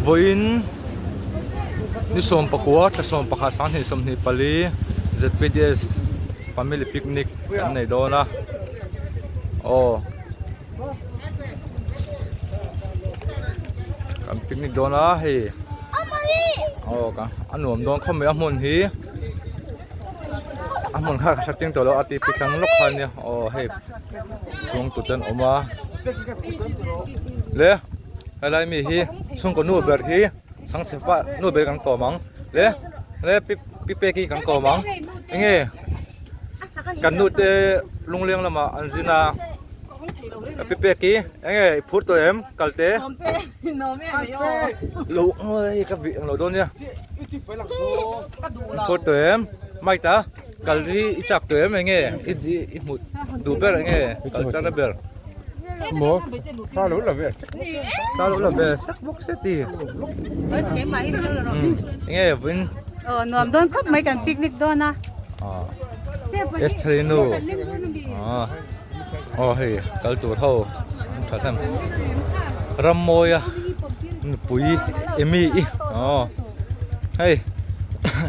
Vawiin ni 14 thla 11 sanghnih 24 zpds family picnic kan nei dawn a aw kan picnic dawn a hei aw a nuam dawn khawp mai a hmun hi. A hmun kha ka hre chiang tawh lo a tih tlang lawk kha ania aw hei chuang tute an awm a le helai mi hi chhungkaw nu ber hi chhangchhe fa nu ber kan kawm ang le le pi pi pek hi kan kawm ang enge kan nu te lungleng lamah an zin a pi pek hi enge i phur tawh em kal te. Lo hei ka vih ang lo dawn nia phur tawh em mic a kal hi i chak tawh em enge i i hmuh duh ber enge kal chakna ber maw tha lo la ve tha lo la ve sek bawk se ti enge vawiin aw nuam dawn khawp mai kan picnic dawn a Esther-i nu aw hei kal tur ho an tha hnem Rammawia nupui Amy i aw hei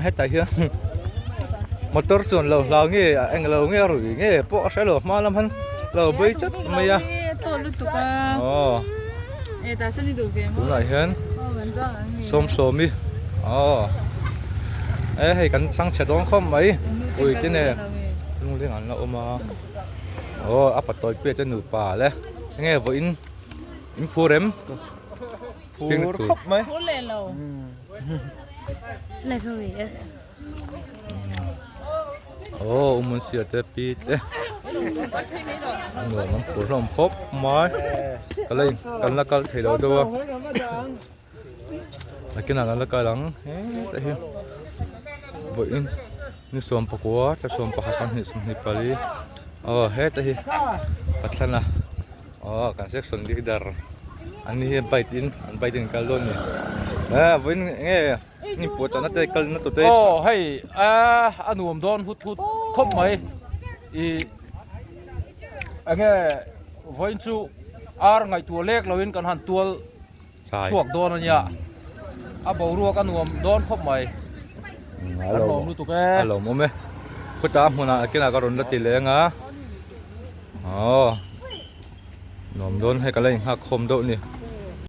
hetah hian motor chuan lo hlau nge a eng lo nge a rui nge pawh a hre lo hma lam han lo bei chat mai a aw tunah hian Sawmsawmi aw e hei kan chhangchhe dawn khawp mai ui te nen lungling an la awm a. Aw a patawi pet a nupa le enge vawiin in phur em phur khawp mai phur leh lo aw umun sia te pi te nuam an phur hlawm khawp mai ka la in kan la kal thei lo deuh a nakinah kan la kal ang hetah hian vawiin. Ni 14 thla 11 sanghnih 24 aw heta hi Pathlana aw kan section leader an ni hi bike in an bike in kal dawn a ni eh vawiin nge ni pawh chahna te kal na tur te aw hei a nuam dawn hut hut khawp mai ih enge vawiin chu ar ngaihtuah lek loin kan han tual chhuak dawn a nia a boruak a nuam dawn khawp mai a lawm lutuk e a lawm awm e khutah hmunah kinah ka rawn la ti leng a aw nuam dawn hei ka la inghak khawm deuh a ni.